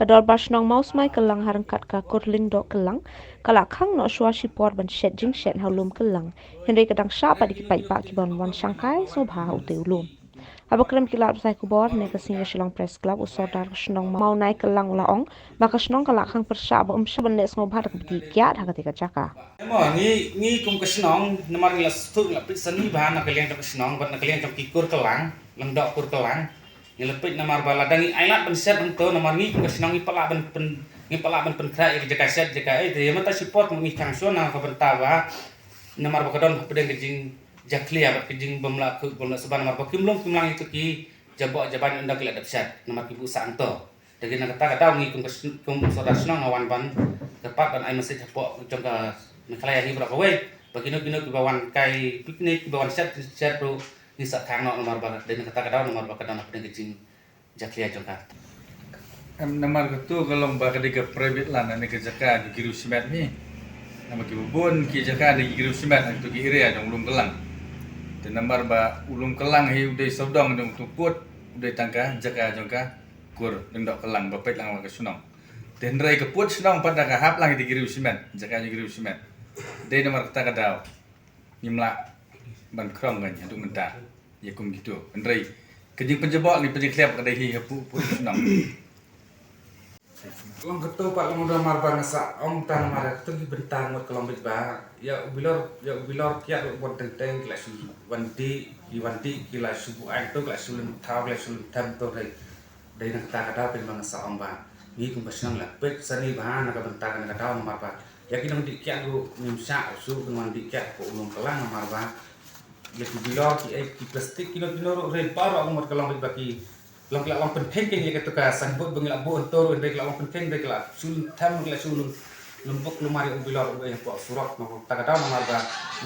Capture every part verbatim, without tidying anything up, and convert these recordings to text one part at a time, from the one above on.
Dorbar Shnong Mawsmai Kylang ha ryngkat ka Kur Lyngdoh Kylang ka la khang noh shuwa shipor ban shet jingshet ha u lum Kylang. Hynrei ka dang shah pat ïa ki paidbah kiba wan shangkai sngewbha ha utei u lum. Haba kren bad ki lad pathai khubor ne ka sngi ha Shillong Press Club, u Sordar ka shnong Mawnai Kylang u la ong ba ka shnong ka la khang pyrshah ba um shym ban leh sngewbha da kaba dih kiad ha katei ka jaka. Emo, ngi, ngi kum ka shnong, namar ngi la sdang, ngi la peit sani bha na ka liang jong ka shnong bad na ka liang jong ki kur Kylang, Lyngdoh kur Kylang. Ngi la peit namar ba lada ngi ailad ban shet hangto, namar ngi kum ka shnong ngi pat lah ban pyn, ngi pat lah ban pynkhreh ïa ka jaka shet, jaka ei, te ïa mynta shipor ngi khang shuwa na ka bynta ba namar ba ka don hapdeng ka jingjakhlia bad ka jingbym lah kut bym lah sngewbha, namar ba kim lum kim lang ïa ki jaboh jaban ynda ki la dep shet, namar ki buh sah hangto. Te na kata ka daw ngi kum ka sn-, kum u Sordar shnong nga wan ban kyrpad ban ai message hapoh jong ka Meghalaya hi baroh kawei ba kino kino kiba wan kai picnic, kiba wan shet shet ruh, ngin sa khang noh namar ba dei na kata ka daw namar ba ka don hapdeng ka jingjakhlia jong ka. Em, namar kato ka long ba ka dei ka private land, ne ka jaka jong ki riew shimet hi. Namar kiba bun ki jaka jong ki riew shimet ha kato ki area jong u lum Kylang. Te namar ba u lum Kylang hi u dei sawdong jong uto u pud, u dei tang ka jaka jong ka kur Lyngdoh Kylang ba peit lang bad ka shnong. Te hynrei ka pud shnong pat da ka hap lang ïa ki riew shimet, jaka jong ki riew shimet. Dei namar kata ka daw ngim lah ban khrong kan haduh mynta ïa kum kito. Hynrei ka jingpynjaboh ne pynjahkhlia ka dei hi ha pud, pud shnong. Long kato pat long namar ba nga sa ong tang namar kato ki bynta ngut ka long beit ba ïa u bilor, ïa u bilor kiad ruh bun teng teng ki la shu wan dih, ki wan dih ki la shu buain to, ki la shu lynthaw, ki la shu lynthem to. Dei, dei na kata ka daw pynban nga sa ong ba ngi kum ka shnong la peit sani bha na ka bynta kane ka daw namar ba ïa ki nongdih kiad ruh ngim shah shuh ban wan dih kiad hapoh u lum Kylang namar ba ïa ki bilor, ki ei, ki plastik, kino kino ruh, hynrei baroh ka mut ka long beit ba ki long, ki la long pynkheiñ keiñ ïa kato ka signboard ba ngi la buh hangto ruh, hynrei ki la long pynkheiñ, hynrei ki la shu lynthem, ki la shu lum, lymbuk lymar ïa u bilor u ei hapoh surok. Na kata ka daw namar ba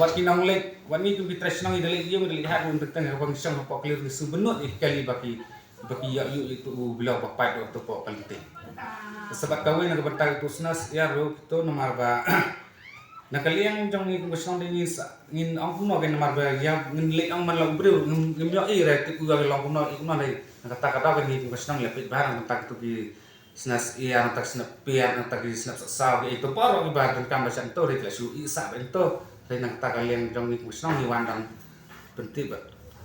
wat ki nongleit, wat ngi kum ki trai shnong ngi da leit ïew, ngi da leit hat ruh, teng teng haba ngi shong hapoh clear ngi shu bynnud ïa ki kali ba ki, ba ki ïoh ïoh ïa uto u bilor ba pait ruh hapoh ka lynti. Sa bad kawei na ka bynta uto u sna syiar ruh kito namar ba na ka liang jong ngi kum ka shnong dei ngin sa, ngin ong kumno kein namar ba ïa ngin leit ong man la u briew ngim, ngim ïohi re tip u ïa ka long kumno ïa kumno dei. Na kata ka daw kein ngi kum ka shnong ïa peit bha na ka bynta kito ki sna syiar, na kata ki sna piat, na kata ki sna sawsaw, ki ei to baroh kiba donkam ba sha hangto re ki la shu ïeh sah ba hangto. Re na kata ka liang jong ngi kum ka shnong ngi wan dang pyntip ba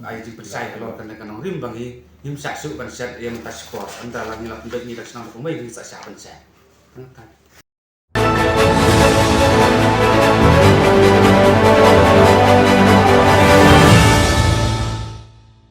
ai jingpynshai halor kane ka nongrim ba ngi ngim shah shuh ban shet ïa mynta shipor. Ynda la ngi la pynbeit ngi da ka shnong da kumwei ngi sa shah ban shet. Na kata